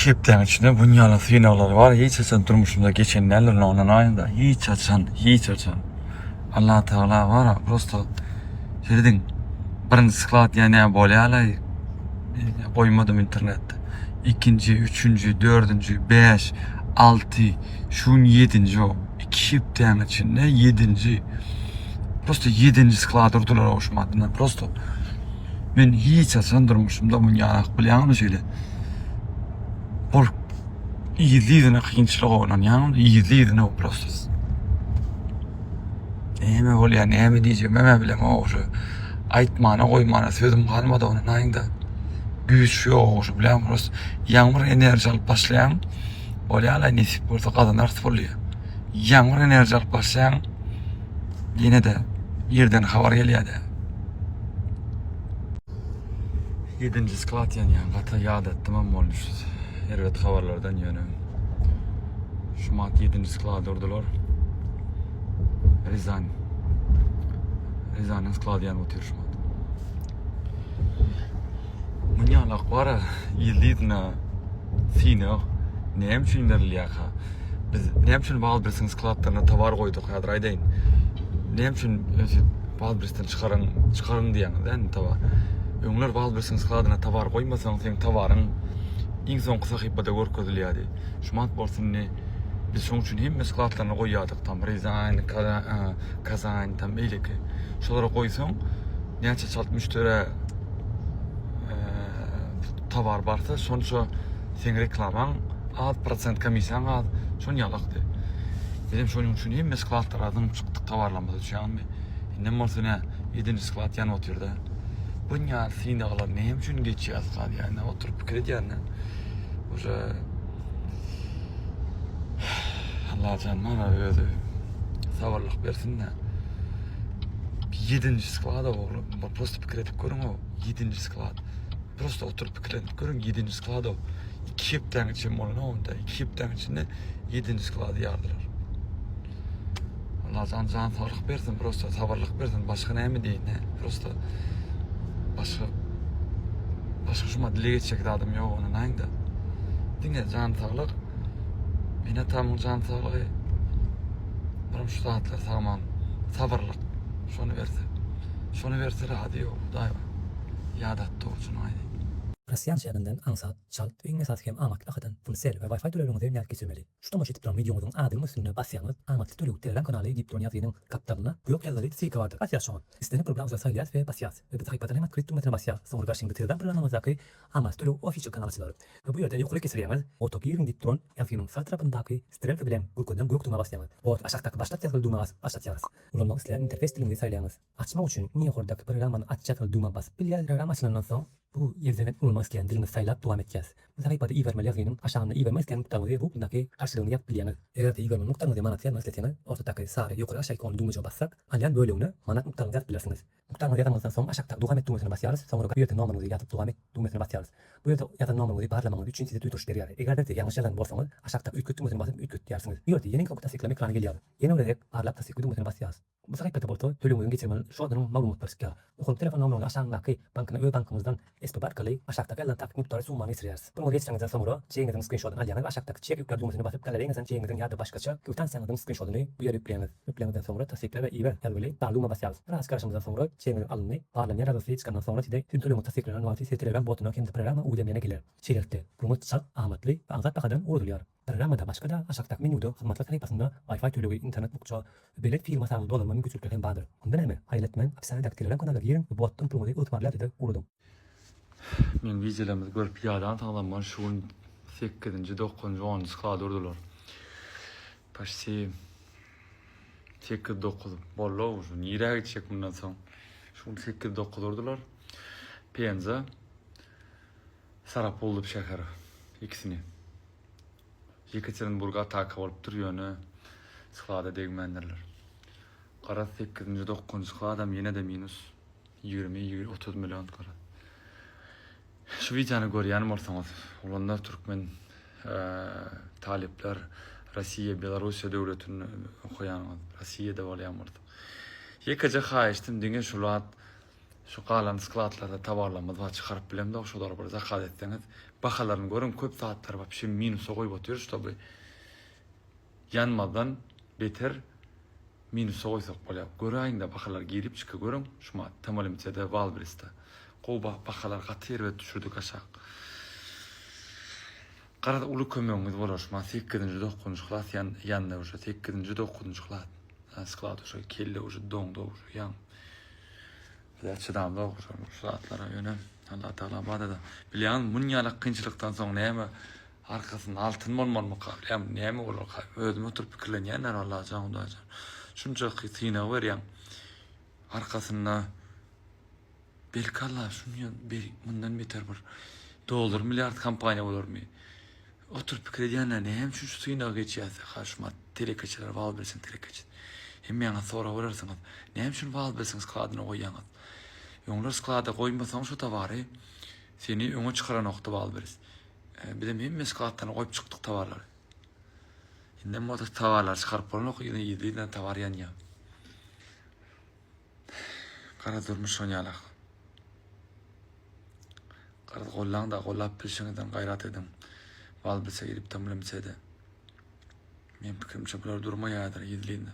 İki hepdäň içinde bunýaly synaglar bar. Hiç haçan durmuşymda geçen däldir ondan aýynda. Hiç haçan, hiç haçan. Allah Teala bar, prosto serediň. Birinji sklad ýa näme bolýarlar. Goýmadym internetde. Ikinji, üçünji, dördünji, bäş, alty, şu gün ýedinji o. İki hepdäň içinde ýedinji. Prosto ýedinji sklad urdular o şu madyndan. Prosto Men hiç haçan durmuşymda muny ýarak bilýäňmi şeýle. Bol yzly-yzyna kynçylyk oýlanýaň, yzly-yzyna prosto. Näme bolýar, näme diýjegimi hem bilemok şu. Aýtmana, goýmana sözüm galmady ony naýyňda. Güýç ýok şu bilýäňmi prosto. Ýaňy bir enerji alyp başlaýaň. Bolýar-la nesip bolsa gazanarys bolýar. Ýaňy bir enerji alyp başlaýaň. Ýene-de ýerden habar gelýär-de. Ýedinji sklad ýanýan gaty ýadatdymam boldy şu erbet habarlardan ýöne. Şumat ýedinji sklady urdular. Rizan. Rizanyň sklady ýanyp otyr şumat. Munýalak bar-a, ýyldyzyna synag näme üçin berilýärka? Biz näme üçin Wildberries-iň skladlaryna towar goýduk häzir aýdaýyn. Näme üçin Wildberries-den çykaryň, çykaryň diýýäňiz indi towar. Öňler Wildberries-iň skladyna towar goýmasaň, seň towaryň iň soňky sahypada görkezilýärdi. Şumat bolsa indi biz şoň üçin hemme skladlaryna goýýardyk tam Ryazan, Kazan tam beýleki. Şolara goýsaň, näçe çalt müşderä towar barsa, şonça seň reklamaň az prosent komissiýaň az şon ýalakdy. Bizem şonuň üçin hemme skladlara zyňyp çykdyk towarlarymyzy düşýäňmi? Indem bolsa ne ýedinji sklad ýanyp otyrda. Bu ýaly synaglar näme üçin geçýäs galýan oturyp pikir edýän-de. Уже Allajan maňa özi sabyrlyk bersin-de. Ýedinji sklada oglum, prosto pikir edip görüň-ow, ýedinji sklad. Prosto oturyp pikirlenip görüň, ýedinji sklad-ow. Iki hepdäň içinde bolan onda, iki hepdäň içinde ýedinji sklady ýardylar. Allajan jan saglyk bersin, prosto sabyrlyk bersin, başga näme diýeýin, hä? Prosto başga başga şuma dile geçjek zadym ýok ony näňde. Diňe jan saglyk, ene atamyň jan saglygy, birim şu zatlar sagman, sabyrlyk şony berse. Şony berse razy ýok, Hudaý bar. Ýadatdy uçun aýdy. Russian şäherinden aňsat, çalt we iň esasy hem amatly bahadan Pulsel we Wi-Fi tölegleriňizi nädip geçirmeli? Şu tomaşa edip duran wideoňyzyň adynyň üstünde basýaňyz, Amatly töleg Telegram kanaly diýip duran ýazgynyň gapdalynda gök ýazgyly ssylka bardyr. Basýas şoňa. Islendik bir browser saýlaýas we basýas. We bu sahypadan hem Otkryt düwmesine basýas. Soňra garşyňyzda Telegram programmamyzdaky Amatly töleg official kanaly açylar. We bu ýerde ýokary geçirýäňiz, Bota giriň diýip duran ýazgynyň sag tarapyndaky strelka bilen görkezilen gök düwmä basýaňyz. Bot aşakdaky Başlat ýazgyly düwmä basyp başlatýarys. Ulanmak isleýän interfeýs diliňizi saýlaýaňyz. Açmak üçin iň ýokardaky programmany aç ýazgyly düwmä basyp bilýäris. Programma açylandan soň bu ýerden hem ulanmak isleýän diliňizi saýlap dowam etýäris. Bu sahypada ibermeli ýazgynyň aşagynda ibermek isleýän mukdaryňyzy rubldaky garşylygyny ýazyp bilýäňiz. Eger-de ibermeli mukdaryňyzy manatda ýazmak isleseňiz, ortadaky sary ýokary aşa ikonly düwmejige bassak, alýan bölegine manat mukdaryňyzy ýazyp bilersiňiz. Mukdaryňyzy ýazanyňyzdan soň aşakdaky Dowam et düwmesine basýarys, soňra bu ýerde nomeriňizi ýazyp Dowam et düwmesine basýarys. Bu ýerde ýazan nomeriňizi barlamagyňyz üçin size duýduryş berýär. Eger-de ýalňyş ýazan bolsaňyz, aşakdaky Üýtget düwmesine basyp üýtgetýärsiňiz. Bu ýerde ýene soňky tassyklama ekrany gelýär. Ýene bir gezek barlap tassykla düwmesine basýarys. Bu sahypada bolsa tölegiňiziň geçirmeli şodunyň maglumatlary çykýar. Okalyp telefon nomerini aşagyndaky bankyna öz bankyňyzdan SPB arkaly aşakdaky ýazylan takyk mukdary summany geçirýäris. Puluňyzy geçireňizden soňra çegiňiziň skrinşodyny alýaňyz we aşakdaky çek ýükler düwmesine basyp galereýaňyzdan çegiňiziň ýa-da başgaça kwitansiýaňyzyň skrinşodyny bu ýere ýükleýäňiz. Ýükläňizden soňra tassykla we iber ýazgyly sary düwmä basýarys. Biraz garaşanyňyzdan soňra çegiňiziň alyndy, barlanýar ýazgysy çykandan soňra size siziň tölegiňiz tassyklanan wagty size telegram botuna hem-de programma uwidemleniýe geler. Şeýlelikde, puluňyz çalt, amatly we aňsat bahadan ugradylýar. Programmada başga-da aşakdaky menýuda hyzmatlar sahypasynda Wi-Fi tölegi, internet bukja we beýleki firma saglygy dolandyrma mümkinçilikleri hem bardyr. Onda näme, haýal etmän, opisaniýadaky Telegram kanala giriň we botdan puluňyzy ygtybarly ýagdaýda ugradyň. Meň wideolarymyzy görüp ýadansyňyzam bar şu gün sekizinji dokuzynjy onunjy sklady urdular. Paçti sekiz dokuz boldy uje nirä gitjek mundan soň. Şu gün sekiz dokuz urdular. Penza Sarapul şäher ikisini. Ýekaterinburga ataka bolupdyr, ýöne sklada degmändirler. Garaz sekizinji, dokuzynjy skladam ýene-de minus 20, 30 million garaz. Şu wideony görýän bolsaňyz, oglanlar türkmen talyplar Rossiýa, Belarussiýa döwletinde okaýanyňyz, Rossiýada bolýan bolsa. Ýekeje haýyştym diňe şu zat Şu galan skladlarda towarlarymyz bar çykaryp bilemzok şolary bir zakaz etseňiz. Bahalaryny görüň köp zatlary wapşe minusa goýup otyr ştoby ýanmazdan beter minusa goýsak bolýar. Göräýiňdä bahalar girip çyky görüň şumat Tmlmcde Wildberriesde. Gowy bahalar gaty erbet düşürdik aşak. Garaz uly kömegiňiz bolar şumat sekizinji dokuzynjy klas ýan ýandy uje sekizinji dokuzynjy klas sklad uje kelle uje doňdy uje ýaň. Bizä çydamzok şu zatlara ýöne Allah Tagala barada bilýäňmi munýalak kynçylykdan soň näme arkasynda altyn bolmalymyka bilýäňmi näme bolarka özüm oturyp pikirlenýänler Allajan Hudaýjan şunça synag berýäň arkasynda belki Allah şunýa mundan beter bir dollar milliard kompaniýa bolarmy Oturyp pikir edýänler näme üçin şu synagy geçýäs ha şumat telekeçiler Wildberries-iň telekeçisi. Hemmäňiz sorag berersiňiz. Näme üçin Wildberries-iň skladyna goýýaňyz? Öňler sklada goýmasaň şu towary seni öňe çykaranokdy Wildberries. E, bizem hemme skladdan goýup çykdyk towarlary. Indem bolsa towarlary çykaryp bolanok, ýene yzly-yzyna towar ýanýar. Gara durmuş şonýalak. Garaz gollaň-da, gollap bilşiňizden gaýrat ediň. Wal bilse girip tamlymse-de. Men pikirimçe bular durmaýadyr gizlin.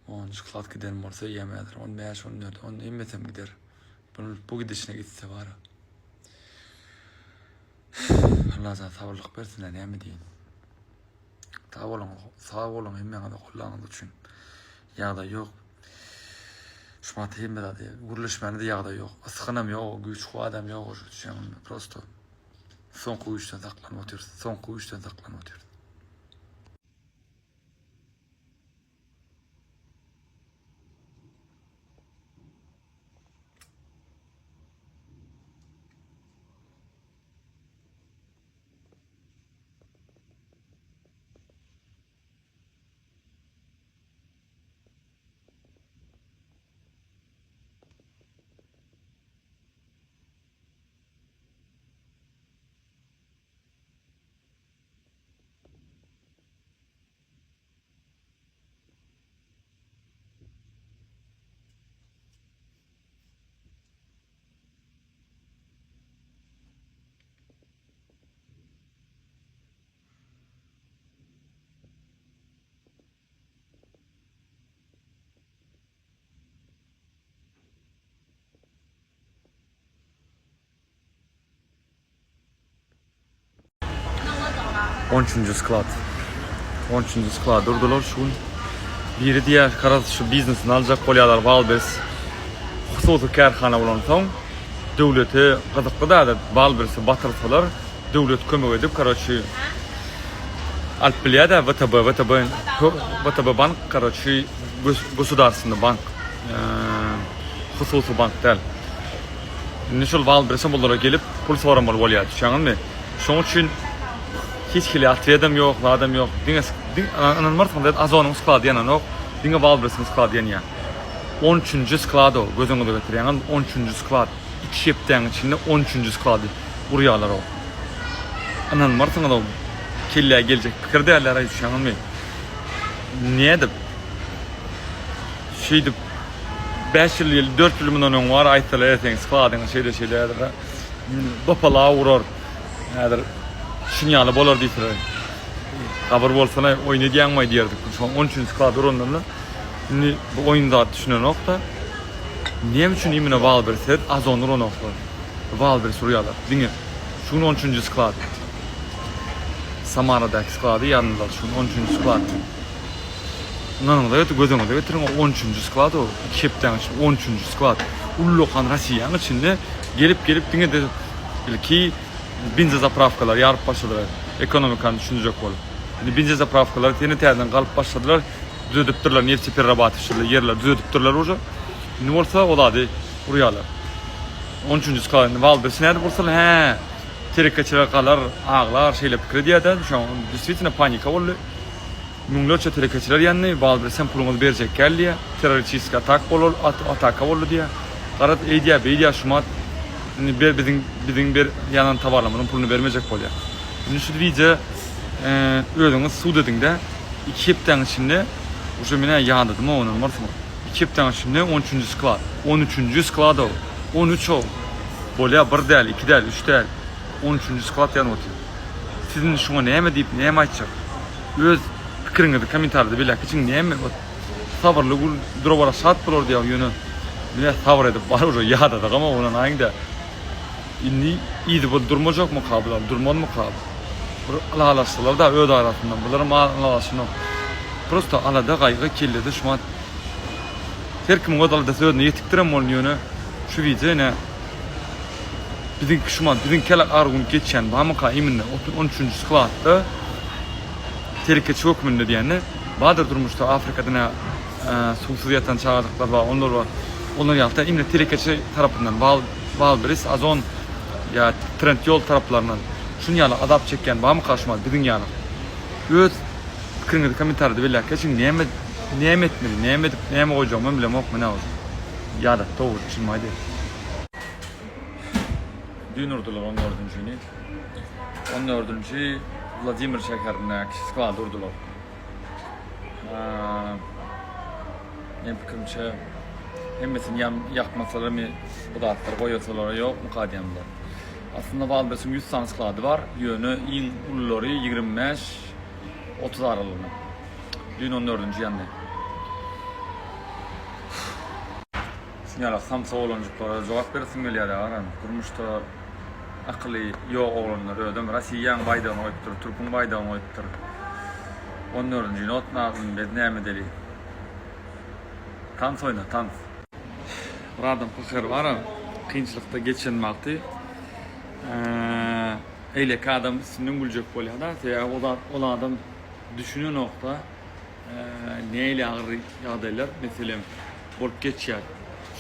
Onunjy klas giden bolsa eýýäm häzir 15, 14, on hemmesem gider. Bu, bu gidişine gitse bara. Allajan sabyrlyk bersin, näme diýin. Sag boluň, sag boluň hemmäňize gollaňyz üçin. Ýagdaý ýok. Şumat hemme zady, gürleşmäne de ýagdaý ýok. Ysgynam ýok, güýç kuwadam ýok şu düşýäňmi? Prosto soňky güýçden saklanyp otyrys. Soňky güýçden saklanyp otyrys. On üçünji sklad. On üçünji sklad durdular şu gün. Biri diýýär, garaz şu biznesini aljak bolýarlar Wildberries hususy kärhana bolansoň döwlete gyzykly däl Wildberriesi batyrsalar döwlet kömek edip karoçi alyp bilýär-de WTB WTB WTB bank karoçi gosudarstwnyý bank hususy bank däl. Indi şol Wildberriesem bulara gelip pul soramaly bolýar düşýäňizmi? Şoň üçin hiç hili otwedem ýok, zadam ýok. Diňe ynanmarsyňyz Azonyň sklady ýananok, diňe Wildberriesiň sklady ýanýar. On üçünji sklad o, göz öňüňize getirýäňiz, on üçünji sklad. Iki hepdäň içinde on üçünji sklady urýarlar o. Ynanmarsyňyz o kellä geljek pikir dälär aýdyşýaňyzmy? Nädip? Şeýdip 5 ýyl, ýyl, 4 ýyl mundan öň bar aýtsalar erteň skladyňy şeýle şeýle häzir dopala urar. Häzir şun ýaly bolar diýseler. Gabyr bolsana oýun edýäňmi diýerdik. Şoň 13-nji sklad urandan indi bu oýun zat düşünenok-da. Näme üçin imенно Wildberries Ozon uranoklar? Wildberries urýarlar. Diňe şu gün 13-nji sklad. Samaradaky sklady ýanynda şu gün 13-nji sklad. Ynanyňyza getir, göz öňüňize getiriň, o 13-nji sklad o 2 hepdäň içinde 13-nji sklad. Ullakan Rossiýanyň içinde gelip gelip diňe de ilki benza zapravkalary ýaryp başladylar. Ekonomikany düşünjek bolup. Indi benza zapravkalary ýene täzeden galyp başladylar. Düzedipdirler, neftepererabatyşly ýerleri düzedipdirler uje. Indi bolsa o zady urýarlar. On üçünji sklad indi Walders nädip ursalar, hä, telekeçiler galar, aglar şeýle pikir edýär-de, şoň действительно panika boldy. Müňlerçe telekeçiler ýandy, Walders hem puluňyzy berjek däl diýýär. Terroristiski atak bolar, ataka boldy diýýär. Garaz eýdýär, beýdýär şumat indi ber biziň biziň ber ýanan towarlarymyzyň puluny bermejek bolýar. Indi şu wideo özüňiz sud ediňde iki hepdäň içinde uje menä ýadadym ow ynanmarsyňyz. Iki hepdäň içinde on üçünji sklad. On üçünji sklad ow. On üç ow. Bolýa bir däl, iki däl, üç däl. 13-nji sklad ýanyp otyr. Siz indi şuňa näme diýip, näme aýtjak? Öz pikiriňizi kommentariýada belläp geçiň, näme sabyrly gül dura-bara şat bolar diýýär, ýöne men sabyr edip bar uje ýadadygam oglan aýyňda. Indi yzy bol durmajakmyka bular, durmazmyka? Bir ylalaşsalar-da öz arasynda, bularam ylalaşanok. Prosta alada gaýgy kellede şumat her kimiň öz aladasy özüne ýetikdirem bolun ýöne şu wideo ine biziňki şumat biziňki ýaly agyr gün geçýän barmyka imенно 13-nji skladda telekeçi hökmünde diýende bardyr durmuşda Afrikada ine suwsuz ýatan çagajyklar bar onlar bar onlar ýaly imенно telekeçi tarapyndan wal Wildberries Ozon ýa Trendyol taraplaryndan şuny ýaly azap çekýän barmyka şumat biziň ýaly öz Pikiriňizi kommentariýada belläp geçiň näme näme etmeli näme edip näme goýjagymy bilemok men agzy ýadatdy ogul çynymy aýdaýyn. Düýn urdular on dördünjini. On dördünji Wladimir şäherindäki sklady urdular. Men pikirimçe hemmesini ýakmasalar mi bu zatlary goýasalar ýokmyka diýen bular. Aslynda Waldbersiň 100 sany sklady bar, ýöne iň ululary 25 30 aralygynda. Düýn on dördünji ýandy. Şuny ýaly samsyk oglanjyklara jogap beresim gelýär agaram. Durmuşda akyly ýok oglanlar özem Rossiýaň baýdagyny goýupdyr, türküň baýdagyny goýupdyr. On dördünji not naglyny biz näme edeli? Tans oýna, tans. Bir adam pahyr bar-a, kynçylykda geçen wagty Eýleki adam üstünden güljek bolýar-da, sebäbi o zat ol adam düşünenok-da, nähili agyr ýagdaýlar, meselem, bolup geçýär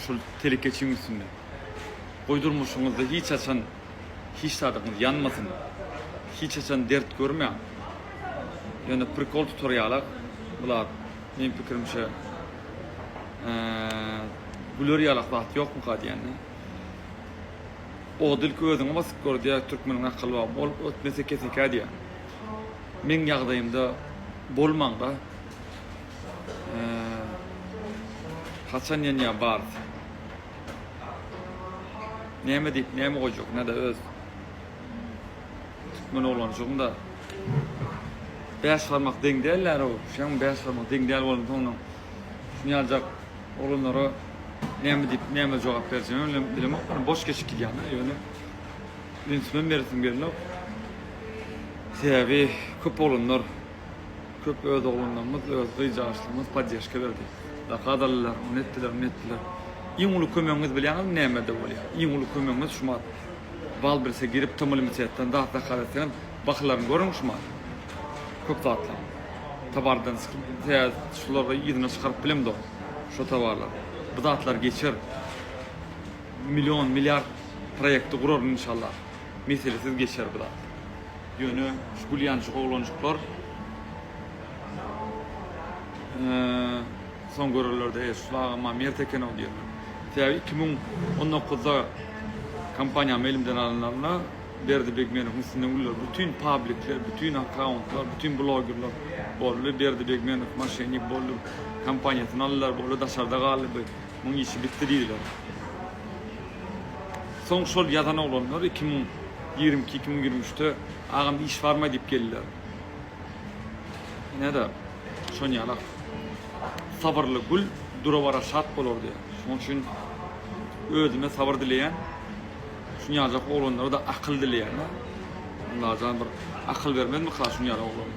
şul telekeçiň üstünde. Goý durmuşyňyzda hiç haçan hiç zadyňyz ýanmasyn, hiç haçan dert görmäň. Ýöne prikol tutar ýalak bular meň pikirimçe güler ýalak zat ýokmuka diýende. Ody ilki özüňe basyp gör diýýär türkmeniň akyly bar. Ol ötmese kesekä diýýär. Meň ýagdaýymda bolmaňda haçan ýanýar barysy. Näme diýip näme goýjak näde öz türkmen oglanjygyň-da bäş barmak deň däl-dä-row. Şeň bäş barmak deň däl bolansoň şuny ýaljak Oglanlara näme diýip, näme jogap berjegimi bilemok. Ýöne boş geçip gidýän-de, ýöne ünsümem beresim gelenok. Sebäbi köp oglanlar, köp öz oglanlarymyz, öz gyzjagaşlarymyz poddežka berdi. Zakaz aldylar, ony etdiler, muny etdiler. Iň uly kömegiňiz bilýäňizmi nämede bolýar? Iň uly kömegiňiz şumat Wildberries-e girip TM-Limited-den zat zakaz etseňiz, bahylaryny görüň şumat. Köp zatlar. Towardan şulary yzyna çykaryp bilemzok. Şo towarlar. Bu zatlar geçer. Million, milliard proýekti guraryn inşallah. Meselesiz geçer bu zat. Ýöne şu gülýänjik oglanjyklar soň görerlerde eý şu agam mert eken-ow diýerler. Sebäbi 2019-da kompaniýamy elimden alanlarynda Berdi Begmenowyň üstünden güldüler. Bütin publikler, bütin akkauntlar, bütin blogerler boldy. Berdi Begmenow moşennik boldy. Kompaniýasyny aldylar, boldy, daşarda galdy bu. Muň işi bitdi diýdiler. Soň şol ýazan oglanlar 2022, 2023-de agam iş barmy diýip geldiler. Ine-de, şon ýalak. Sabyrly gül dura-bara şat bolar diýýär. Şonuň üçin özüme sabyr dileýän. Şuny ýaljak oglanlara-da akyl dileýän-de. Allajan bir akyl bermezmika şuny ýaly oglana.